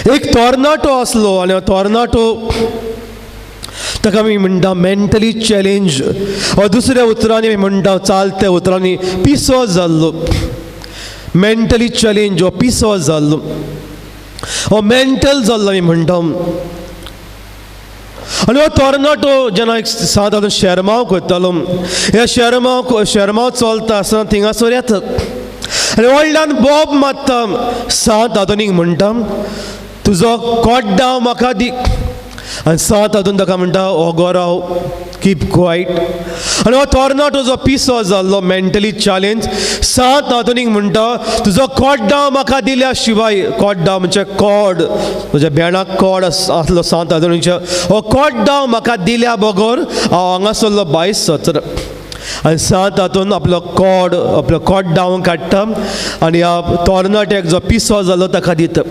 एक तरणाटो आसलो आनी तरणाटो ताका आमी म्हणटा मेंटली चॅलेंज, वा दुसऱ्या उतरांनी आमी म्हणटा चालत्या उतरांनी पिसो जाल्लो. मेंटली चॅलेंज वा पिसो जाल्लो, हो मेंटल जाल्लो आमी म्हणटा. आनी हो तरणाटो जेन्ना एक सात आतां शेरमांव करतालो, ह्या शेरमांव चलता आसतना थिंगासर येता आनी व्हडल्यान बोब मारता. सात आधुनीक म्हणटा तुजो कोड्डांव म्हाका दी. आनी सात आदून ताका म्हणटा ओगो राव, कीप क्वायट. आनी हो तरणाटो जो पिसो जाल्लो मेंटली चॅलेंज, सात आधुनीक म्हणटा तुजो कोड्डांव म्हाका दिल्या शिवाय, कोड्डांव म्हणजे कॉड, तुज्या भेणाक कॉड आसलो सात आधुनीच्या, हो कोड्डांव म्हाका दिल्या बगर हांव हांगासरलो भायर सत्र. आनी सात हातून आपलो कॉड, आपलो कोड्डांव काडटा आनी ह्या तरणाट्याक जो पिसो जालो ताका दिता.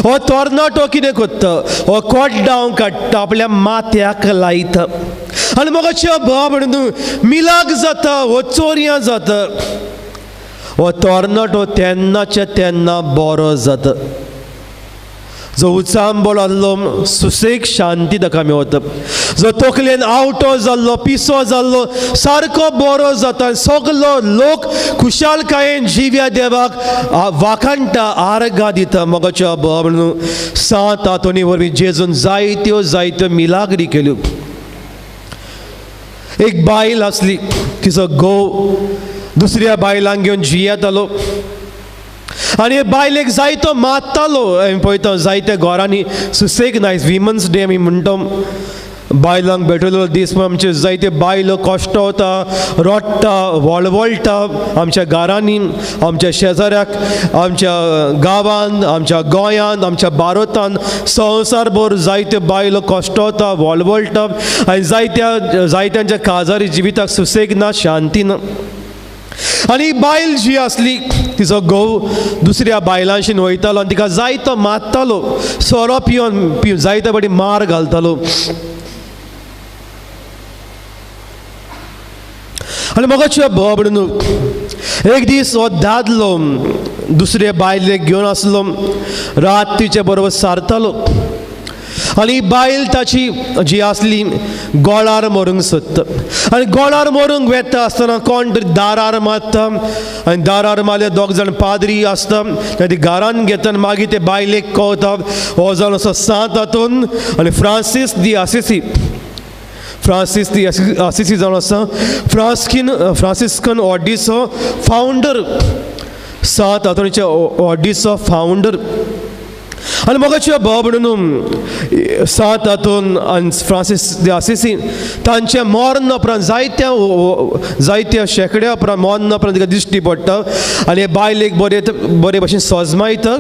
हो तरणाटो कितें करता, हो कोड्डांव काडटा आपल्या माथ्याक लायता आनी म्हाका भाव म्हणून मिलाग जाता, हो चोरयां जाता. हो तरणाटो तेन्नाचे तेन्ना बरो जाता. जो उचांबळ आसलो सुसेग शांती ताका मेवता. जो तकलेन आवटो जाल्लो पिसो जाल्लो सारको बरो जाता. सगलो लोक खुशालकायेन जिव्या देवाक वाखाणटा, आर्गां दिता. मोगाच्या भाव म्हणून सात आंतोनी वरवीं जेजून जायत्यो जायत्यो मिलाग्री केल्यो. एक बायल आसली, तिचो घोव दुसऱ्या बायलांक घेवन जियेतालो आनी बायलेक जायतो मारतालो. आमी पळयता जायत्या घरांनी सुसेग नायस विमन्स डे आमी म्हणटा, बायलांक भेटयलेलो दीस. आमचे जायते बायलो कश्टवता, रडटा, वळवळटा आमच्या घरांनी, आमच्या शेजाऱ्याक, आमच्या गांवांत, आमच्या गोंयांत, आमच्या भारतांत, संवसारभर जायत्यो बायलो कश्टवता, वळवळटा आनी जायत्या जायत्यांच्या काजारी जिविताक सुसेग ना, शांती ना. आनी बायल जी आसली तिचो घोव दुसऱ्या बायलांशीन वयतालो आनी तिका जायतो मारतालो, सोरो पिवन पिवन जायते फावटी मार घालतालो. आनी म्हाका भाव म्हणून एक दीस हो दादलो दुसऱ्या बायलेक घेवन आसलो, रात तिचे बरोबर सारतालो आनी बायल ताची जी आसली गोळार मरूंक सोदता. आनी गोळार मरूंक वेता आसतना कोण तरी दारार मारता आनी दारार मारल्यार दोग जाण पाद्री आसता, ती घरान घेता आनी मागीर ते बायलेक कळता हो जावन आसा सांत आंतोन आनी फ्रांसीस दी आसिसी, फ्रांसीस दी आसिसी जावन आसा फ्रांसिस्कन ऑर्डीचो फावंडर, सांत आंतोनीच्या ऑर्डीचो फावंडर. आनी मोगाच्या भाव म्हणून सांत आंतोन आनी फ्रांसीस दे आसिसी तांच्या मरण उपरांत जायत्या जायत्या शेंकड्या उपरांत मरण उपरांत तिका दिश्टी पडटा आनी बायलेक बरे बरे भशेन सजमायता.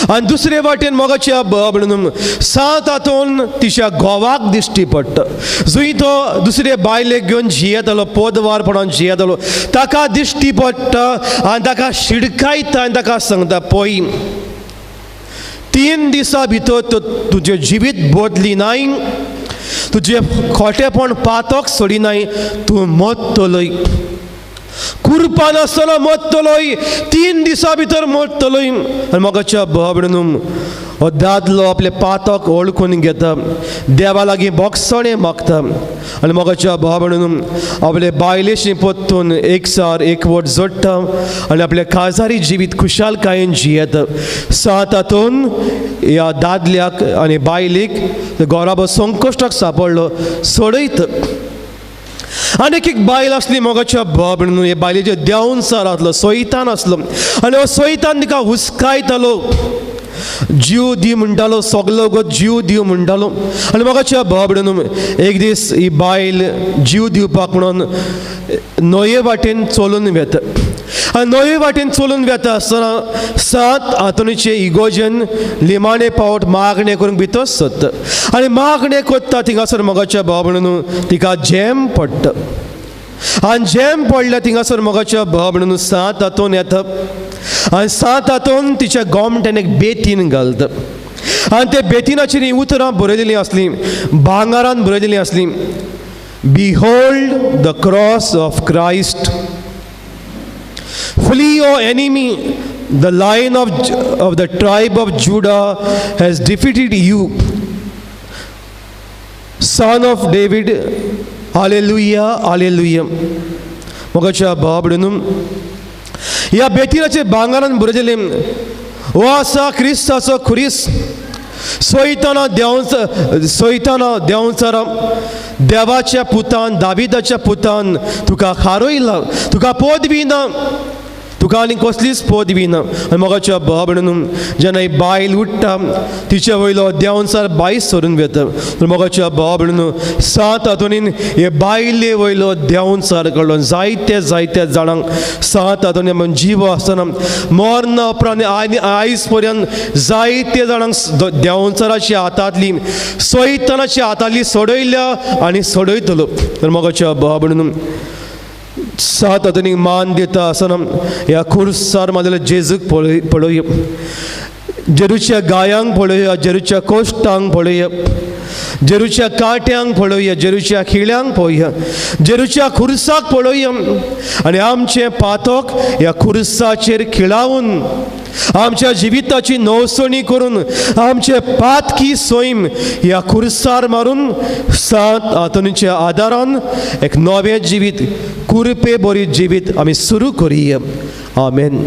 आनी दुसरे वाटेन मोगाच्या भाव म्हणून सांत आंतोन तिच्या घोवाक दिश्टी पडटा, जंय तो दुसरे बायलेक घेवन जियेतालो, पोदवारपणान जियेतालो, ताका दिश्टी पडटा आनी ताका शिडकायता आनी ताका सांगता पळय 3 दिसां भितर तुजें जिवीत बदली नाय, तुजें खोटेपण पातक सोडिनाय, तूं मरतलोय, कुरपा नासतना मरतलोय, 3 दिसां भितर मरतलोय. आनी मोगाच्या भाव म्हणून हो दादलो आपलें पातक वळखून घेता, देवा लागीं बोगसणें मागता आनी मोगाच्या भाव म्हणून आपले बायलेशी परतून एकसार एकवट जोडटा आनी आपल्या काजारी जिवीत खुशालकायेन जियेता. सांत आंतोन ह्या दादल्याक आनी बायलेक घराबो संकश्टाक सापडलो सोडयता. आनी एक बायल आसली मोगाच्या भाव म्हणून, हे बायलेचे देवनसार आसलो, सोयतान आसलो आनी हो सोयतान तिका हुस्कायतालो, जीव दी म्हणटालो, सगलो गो जीव दिव म्हणटालो. आनी मोगाच्या भाव म्हणून एक दीस ही बायल जीव दिवपाक म्हणून न्हंये वाटेन चलून वेता आनी न्हंये वाटेन चलून वेता आसतना सांत आंतोनीचे इगोजन लिमाणे पावट मागणें करूंक भितर सरता आनी मागणें करता थिंगासर मोगाच्या भाव म्हणून तिका झेम पडटा आनी झेम पडल्या थिंगासर मोगाच्या भाव म्हणून सांत आंतोन येता आनी सांत आंतोन तिच्या गोमट्यान एक बेतीन घालता आनी त्या बेतिनाचेर हीं उतरां बरयलेलीं आसलीं, भांगरान बरयलेलीं आसलीं, Behold the cross of Christ, flee O enemy, The lion of the tribe of Judah has defeated you. Son of David, hallelujah, hallelujah. मोगाच्या भाव-भयणींनो, ह्या बेतीराचे भांगारान बरयलें, हो आसा क्रिस्ताचो खुरीस. सोयताना सोयताना देंवचारा देवाच्या पुतान, दाविदाच्या पुतान तुका हारयला, तुका पदवी ना, तुका आनी कसलीच पदवी ना. आनी मोगाच्या भाव-भयणींनो, जेन्ना ही बायल उठ्ठा तिचे वयलो देंवचार बायस सरून वता. मोगाच्या भाव-भयणींनो, सात आंतोनीन हे बायले वयलो देंवचार काडलो. जायते जायते जाणांक सात आंतोनी जीव आसतना मरना उपरांत आनी आयज पर्यंत जायते जाणांक देंवचाराच्या हातांतली, सैतानाच्या हातांतली सोडयल्या आनी सोडयतलो. तर मोगाच्या भाव-भयणींनो, सात आंतोनीक मान दिता आसतना ह्या खुर्सार मारलेल्या जेजूक पळोवया, जेरूच्या गायांक पळोवया, जेरूच्या कोश्टांक पळोवया, जेरूच्या कांट्यांक पळोवया, जेरूच्या खिळ्यांक पळोवया, जेरूच्या खुर्साक पळोवया आनी आमचें पातक ह्या खुर्साचेर खिळावन आमच्या जिविताची नवसणी करून आमचे पातकी सैम ह्या खुर्सार मारून सात आंतोनीच्या आदारान एक नवें जिवीत, कुरपे बरी जिवीत आमी सुरू करुया. आमेन.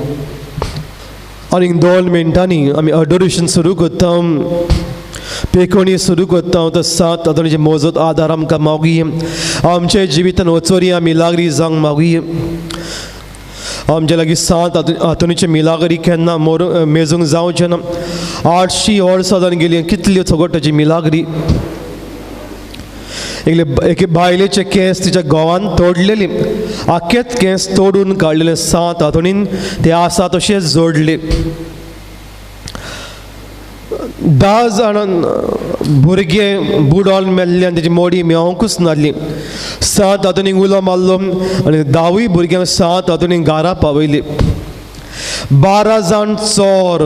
आनीक 2 मिनटांनी आमी अडोरेशन सुरू करता, पेकोणी सुरू करता. तो सात आंतोनीचे मोजत आदार आमकां मागुया. आमच्या जिवितान वचोरी आमी लागरी जावंक मागुया. आमच्या लागीं सात आंतोनीचे मिलागरी केन्ना मेजूंक जावचें ना. 800 वर्सां जावन गेली, कितल्यो सगट मिलागरी. एकले एके बायलेचे केंस तिच्या घोवान तोडलेली, आख्खेच केंस तोडून काडलेले. सात आंतोनीन ते आसा तशें जोडले. 10 जाणां भुरगे बुडोन मेल्ले आनी तेजी मोडी मेवोंकूच नासली. सात आंतोनीक उलो मारलो आनी 10 भुरग्यांक सात आंतोनीक घरा पावयली. 12 जाण चोर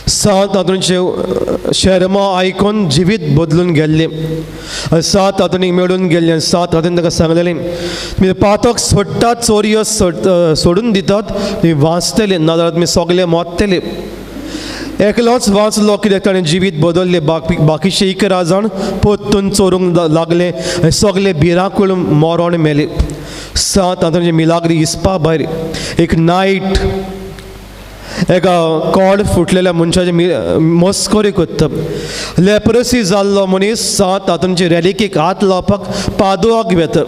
सात आंतोनीचे शेरमां आयकून जिवीत बदलून गेल्ले आनी सात आंतोनीक मेळून गेल्ले. आनी सात आंतोनी ताका सांगलेलें, तुमी पातक सोडटात, चोरयो सोडून दितात, तुमी वाचतले, नाजाल्यार तुमी सगळे मोडटले. एकलोच वाचलो कित्याक ताणें जिवीत बदल्लें. बाकीचे 11 जाण परतून चोरूंक लागले आनी सगळे भिरांकूळ मरण मेले. सात आंतोनीचे मिलाग्री हिसपा भायर एक नायट एका कोड फुटलेल्या मनशाचे मस्करी करता. लेप्रसी जाल्लो मनीस सात आंतोनीचे रेलिकेक हात लावपाक पादुआक वेता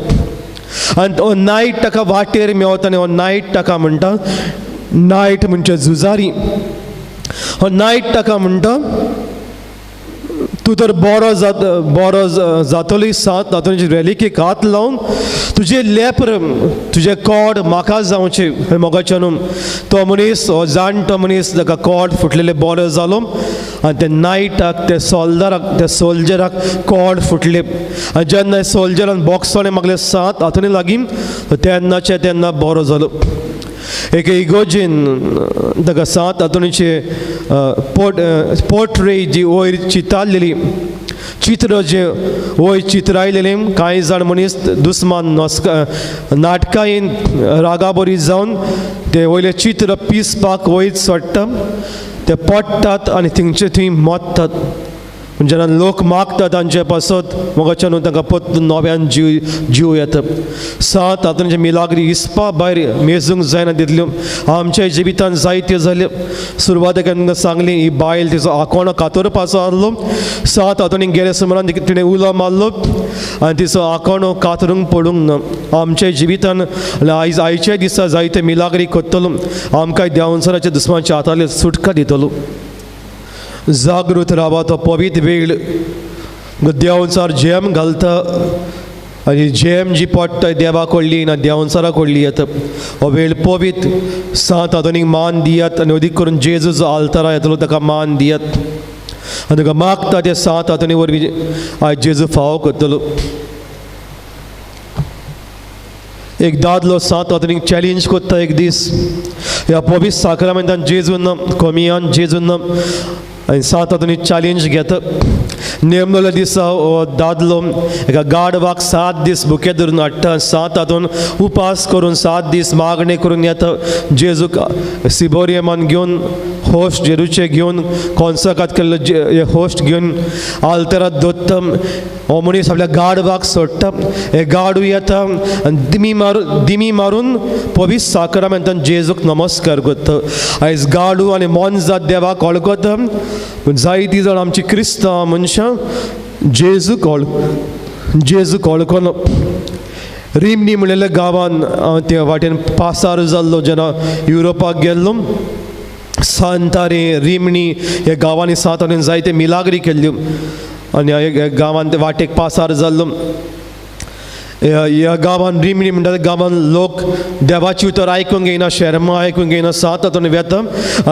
आनी हो नायट ताका वाटेर मेवता आनी हो नायट ताका म्हणटा, नायट म्हणजे झुजारी. हो नायट ताका म्हणटा, तूं तर बरो बरो जातली. सात आंतोनीचे रेलिकेक हात लावन तुजें लेप्र, तुजें कोड म्हाका जावचें. मोगाच्या न्हू तो मनीस, हो जाणटो मनीस, ताका कोड फुटलेले बरो जालो आनी त्या नायटाक, त्या सोल्दाराक, त्या सोल्जराक कोड फुटले. आनी जेन्ना सोल्जरान बॉक्सोणे मागले सात आंतोनी लागीं, तेन्नाचे तेन्ना बरो जालो. एके इगोजीन ताका सात आंतोनीचे पोर्ट्रेट जी वयर चितारलेली, चित्र जें वयर चित्रायलेलें, कांय जाण मनीस दुस्मान नाटकायेन रागाबरी जावन ते वयलें चित्र पिसपाक वयर चडटा, ते पडटात आनी थिंगचे थंय मरतात. जेन्ना लोक मागता तांचे पासत मोगाच्या न्हू तांकां परतून नव्यान जीव येता. सात आंतोनीचे मिलाग्री हिसपा भायर मेजूंक जायना तितल्यो आमच्या जिवितान जायत्यो जाल्यो. सुरवातेक तांकां सांगली, ही बायल तिचो आकोणो कातरपाचो आहलो. सात आंतोनीक गेले सुमारान तिणें उलो मारलो आनी तिचो आकोणो कातरूंक पडूंक ना. आमच्या जिवितान आयज आयच्या दिसा जायते मिलाग्री करतलो, आमकां देंवचाराच्या दुस्मानाच्या हातांतली सुटका दितलो. जागृत रावा, तो पवित्र वेळ. देंवचार झेम घालता आनी झेम जी पडटा देवा कडली ना देंवचारा कडली येता. हो वेळ पवित्र. सात आंतोनीक मान दियात आनी अदीक करून जेजू जो आल्तारा येतलो ताका मान दियात आनी ताका मागता ते सात आंतोनी वरवीं आयज जेजू फावो करतलो. एक दादलो सात आंतोनीक चॅलेंज करता एक दीस, ह्या पवित्र साक्रामेंतान जेजून ना, कमियान जेजून ना, आनी सात आंतोनी चॅलेंज घेता. नेमलोल्या दिसा हो दादलो एका गाडवाक 7 दीस भुके धरून हाडटा, 7 हातून उपास करून 7 दीस मागणी करून येता. जेजूक सिबोरियमान घेवन होस्ट जेरूचे घेवन कॉन्सकात केल्लो होस्ट घेवन आल्तरात दवरता. हो मनीस आपल्या गाडवाक सोडटा, हे गाडू येता आनी दिमी मारून पवित्र साक्रामेंतान जेजूक नमस्कार करता. आयज गाडू आनी मोनजात देवाक वळखता. पूण जायतीं जाण आमची क्रिस्तांव मनशां जेजूक वळखना. रिमनी म्हणलेल्या गांवान हांव त्या वाटेन पासार जाल्लो जेन्ना युरोपाक गेल्लो. सांतारे रिमणी ह्या गांवांनी सात जायते मिलाग्री केल्ल्यो आनी ह्या गांवान ते वाटेक पासार जाल्लो. ह्या गांवान रिमणी म्हणटा त्या गांवान लोक देवाची उतर आयकूंक घेयना, शेर्मा आयकूंक घेयना. 7 हातून वेता.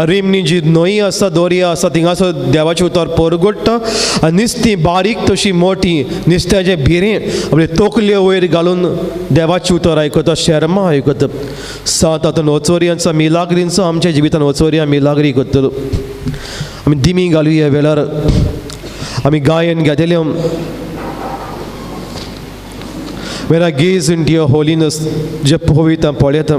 रिमणी जी न्हंय आसा, दर्या आसा, थिंगासर देवाची उतर परगडटा आनी निस्तीं बारीक तशी मोटी निस्त्याचें भिरें आपले तकले वयर घालून देवाची उतर आयकता, शेर्मा आयकता. 7 हातून वचोरयांचो मिलाग्रींचो आमच्या जिवितान वचोरया मिलाग्री करतलो. आमी दिमी घालुया वेळार आमी गायन घेतले. When I gaze into your holiness, जे पवित्र पळयता.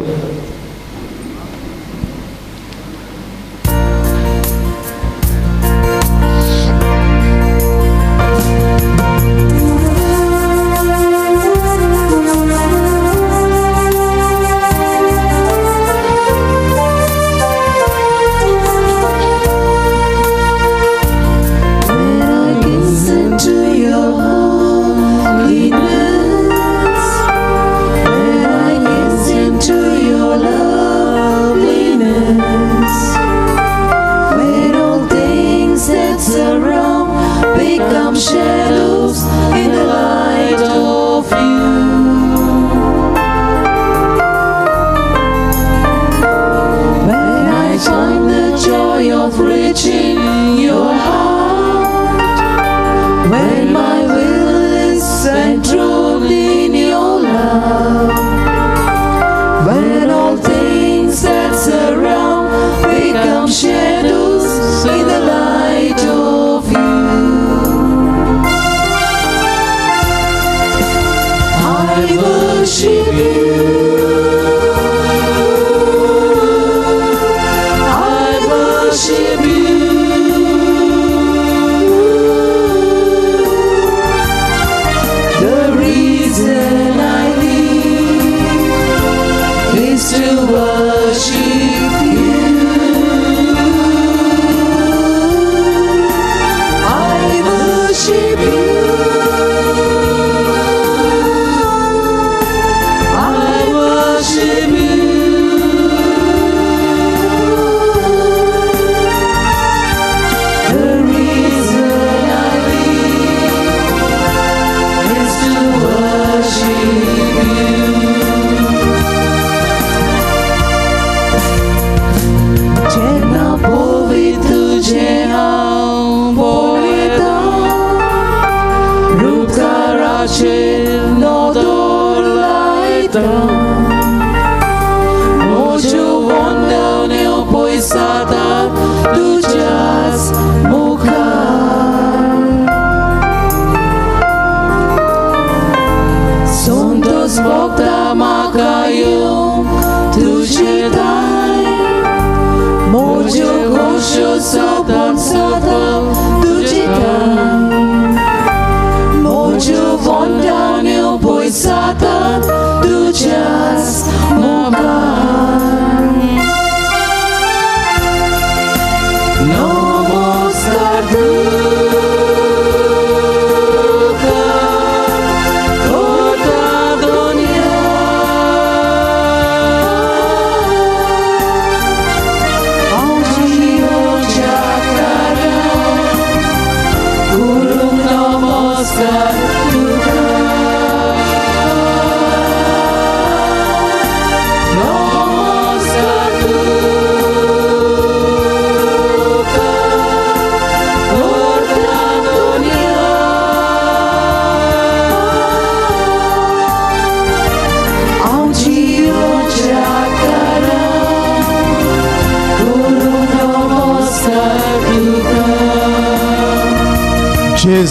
Namaskar.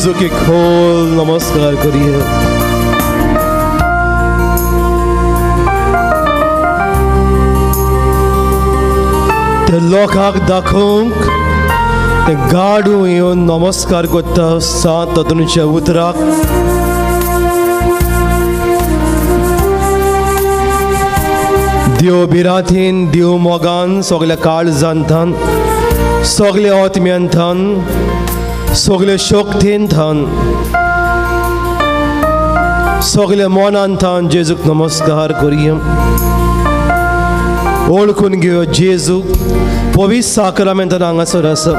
जेजूक एक खोल नमस्कार करूया. ते लोकांक दाखोवंक ते गाडू येवन नमस्कार करता सांत आंतोनीच्या उतराक. देव भिरांतीन, देव मोगान, सगल्या काळजांतान, सगल्या आत्म्यांतान, सगळे शक्तीन थान, सगल्या मनान थान जेजूक नमस्कार करूया. ओळखून घेवया जेजूक पवित्र साक्रामेंतान हांगासर आसा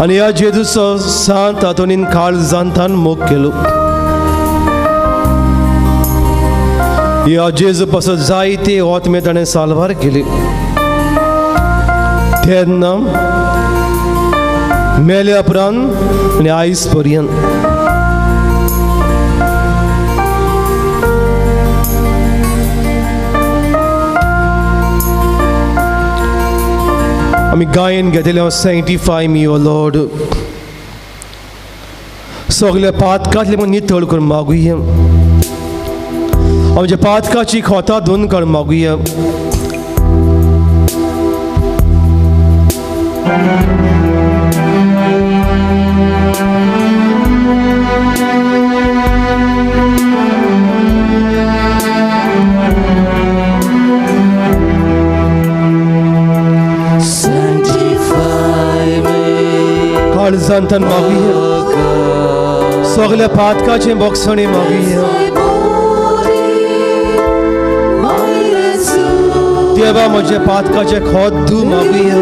आनी ह्या जेजूचो सांत आंतोनीन काळजांतान मोग केलो. ह्या जेजू पासत जायते आत्मे ताणें साल्वार केली. तेन्ना मेल्या उपरांत आनी आयज पर्यंत आमी गायन घेतलें सँक्टिफाय मी ओ लॉर्ड. सगल्या पातकांतले म्हूण नितळ करून मागुया. आमच्या पातकाची खोता धुवन काडून मागुया. काळजांतान मागुया. सगल्या पातकाचें बोगसणें मागुया. देवा म्हज्या पातकाचें खोत धू मागुया.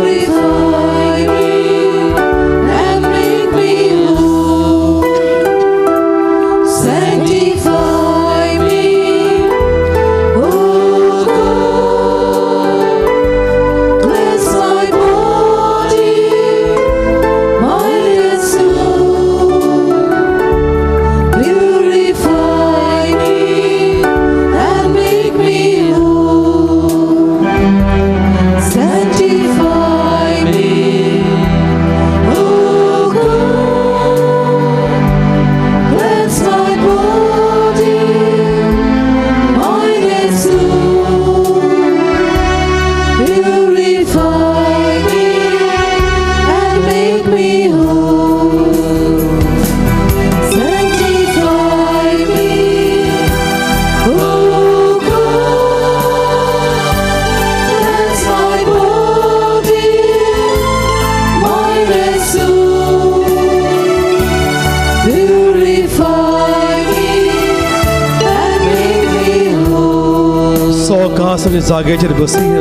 जाग्याचेर बसया.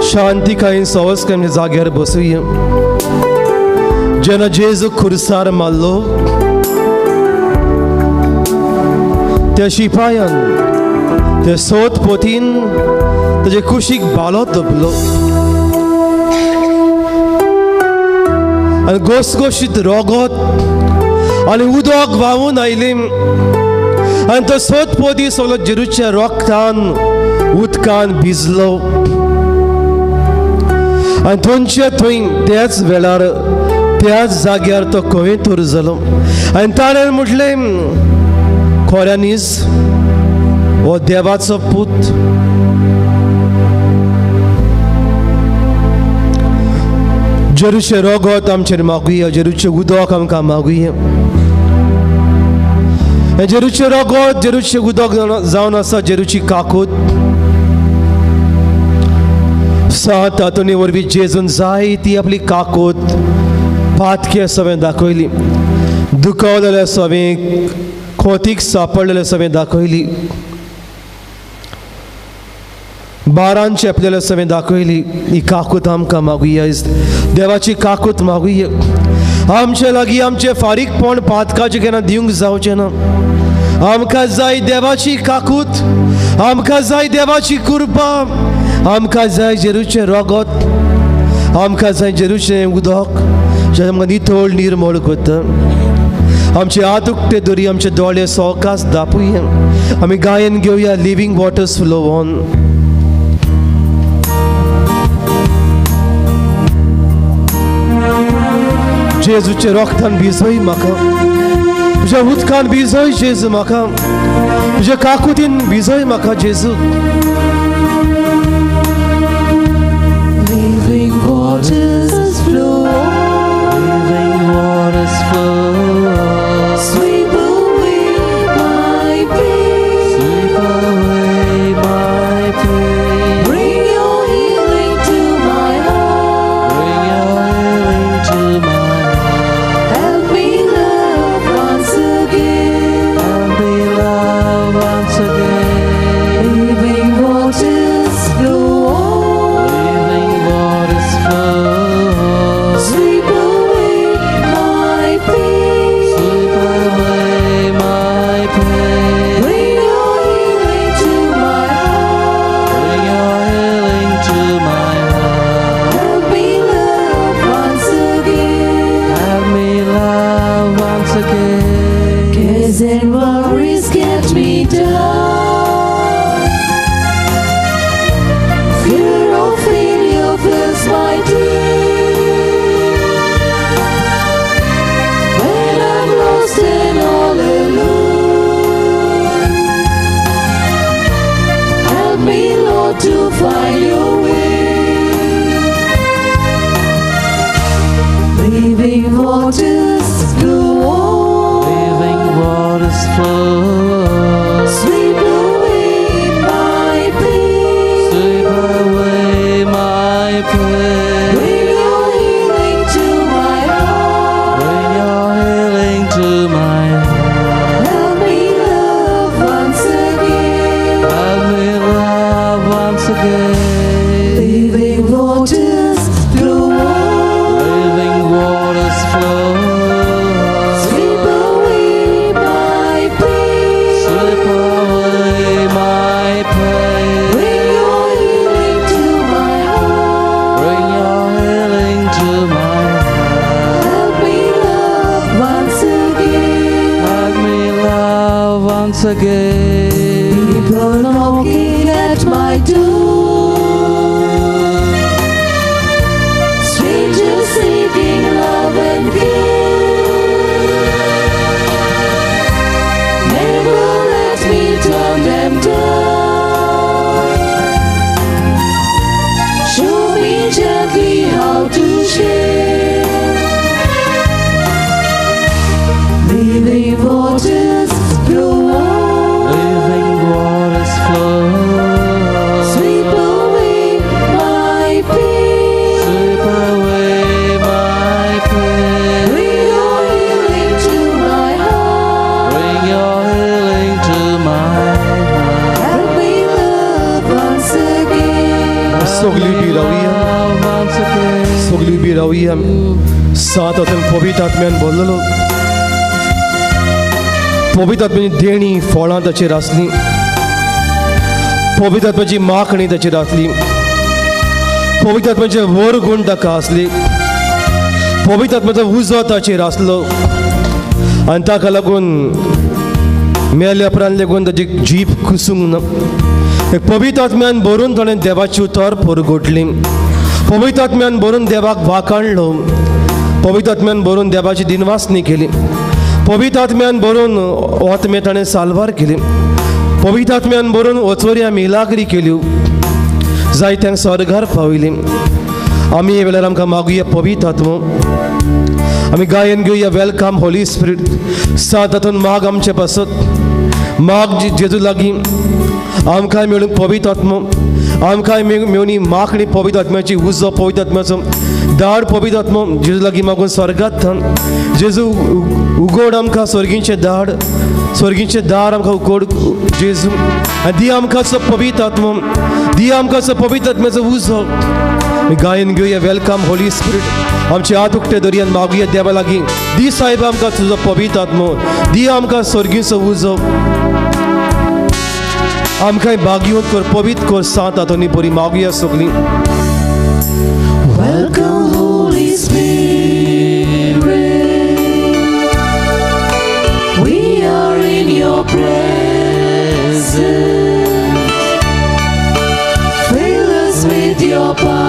शांतिकायेन सवस्कायेन जाग्यार बसुया. जेन्ना जेजू खुर्सार मारलो त्या शिपायान त्या सोत पोतीन ताजे कुशीक बालो दबलो आनी गोसगोशीत रोगोत आनी उदक व्हांवून आयलें आनी तो सोत पोती सगलो जेरूच्या रोगतान उदकान भिजलो. आनी थंयच्या थंय त्याच वेळार त्याच जाग्यार तो कवेंतूर जालो आनी ताणें म्हटलें, खऱ्यांनीच हो देवाचो पूत. जेरूचें रोगोत आमचेर मागुया, जेरूचें उदक आमकां मागुया. जेरूचें रोगोत, जेरूचें उदक जावन आसा जेरूची काकूत. सांत आंतोनी वरवीं जेजून जायती आपली काकूत पातके सगळें दाखयली, दुखवलेले सगळें, खोतीक सापडलेले सगळें दाखयली, बारान चेपलेले सगळें दाखयली. ही काकूत आमकां मागुया, देवाची काकूत मागुया. आमचे लागीं आमचें फारीकपण पातकाचें केन्ना दिवंक जावचें ना. आमकां जाय देवाची काकूत, आमकां जाय देवाची कृपा, आमकां जाय जेरूचें रोगोत, आमकां जाय जेरूचें उदक जें आमकां नितळ निर्मळ करता. आमचे हात उक्ते दवरी, आमचे दोळे सवकास दापुया. आमी गायन घेवया लिवींग वॉटर्स फ्लो ऑन. जेजूचे रोगतान भिजय म्हाका, तुज्या उदकान भिजय जेजू म्हाका, तुज्या काकुतीन भिजय म्हाका जेजू. Living waters flow, Living waters flow, sweep away my pain, sweep away my pain. Bring your healing to my heart, Bring your healing to my heart. Help me love once again. Help me love once again. Living waters flow, Living waters flow, sweep away my pain, sweep away my pain. Bring your healing to my heart, Bring your healing to my heart. Help me love once again. Help me love once again. Cares and worries get me down. Fear of failure fills my day. When I'm lost and all alone, help me, Lord, to find your way. Living waters flow, Living waters flow, sweep away my pain, sweep away my pain. Bring your healing to my heart, Bring your healing to my heart. Help me love once again. Help me love once again. Living waters flow, Living waters flow, sweep away my pain, sweep away my pain. Bring your healing to my heart, Bring your healing to my heart. Help me love once again. Help me love once again. People knocking at my door, strangers seeking love and care. Never let me turn them down. Show me gently how to share. Living waters flow, Living waters flow, sweep away my pain, sweep away my pain. Bring your healing to my heart, Bring your healing to my heart. Help me love once again. सगळी उबी रावया, Love once again. सगळी उबी रावया. सात आतां पवित्र आत्म्यान बोल्लो, पवित्र आत्म्याची देणी फळां ताचेर आसली, पवित्र आत्म्याची माखणी ताचेर आसली, पवित्र आत्म्याचे वर गूण ताका आसली, पवित्र आत्म्याचो उजो ताचेर आसलो. आनी ताका लागून मेल्या उपरांत लेगून ताची जीप कुसूंक ना. पवित्र आत्म्यान भरून ताणें देवाची उतर परगटली, पवित्र आत्म्यान भरून देवाक वाखाणलो, पवित्र आत्म्यान भरून देवाची दिनवासणी केली, पवित्र आत्म्यान भरून आत्मे ताणें साल्वार केली, पवित्र आत्म्यान भरून वचोरया मिलाग्री केल्यो, जायत्यांक स्वर्गार पावयली. आमी हे वेळार आमकां मागुया पवित्र आत्मो, आमी गायन घेवया welcome Holi spirit. सात हातून माग आमचे पासत, माग जेजू लागीं आमकां मेळून पवित्र आत्मो, आमकां मेळून मागणी पवित्र आत्म्याची, उजो पवित्र आत्म्याचो दाड पवित्र आत्मो जेजू लागीं मागून स्वर्गात थन. जेजू उगोड आमकां स्वर्गींचें दाड, स्वर्गींचें दार आमकां उगोड जेजू, आनी दी आमकां पवित्र आत्मो, दी आमकां पवित्र आत्म्याचो उजो. गायन घेवया welcome Holi spirit. आमचे हात उक्ते दर्यान मागुया देवा लागीं, दी साहेब आमकां तुजो पवित्र आत्मो, दी आमकां स्वर्गींचो उजो, आमकां भाग्यवंत कर, पवित्र कर. सात आतोनी बरी मागुया सगळीं. Welcome Holy Spirit, we are in your presence. Fill us with your power.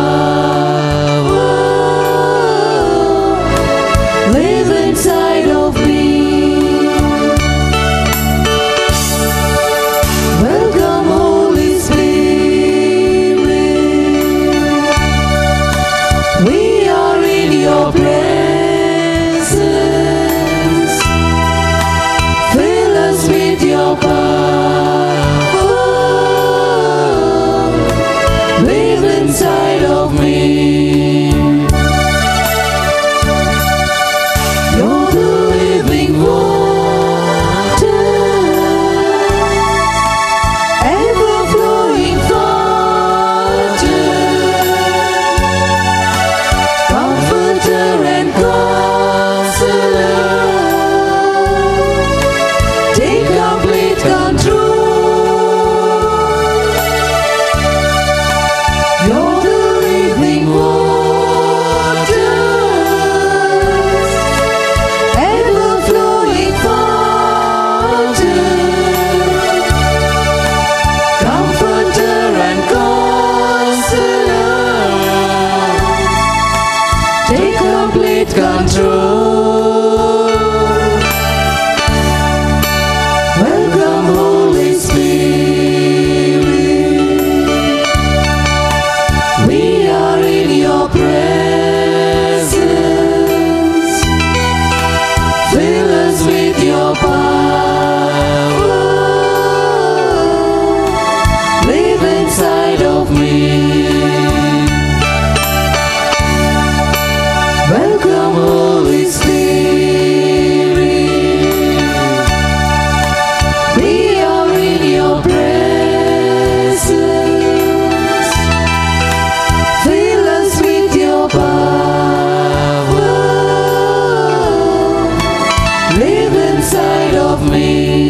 of me.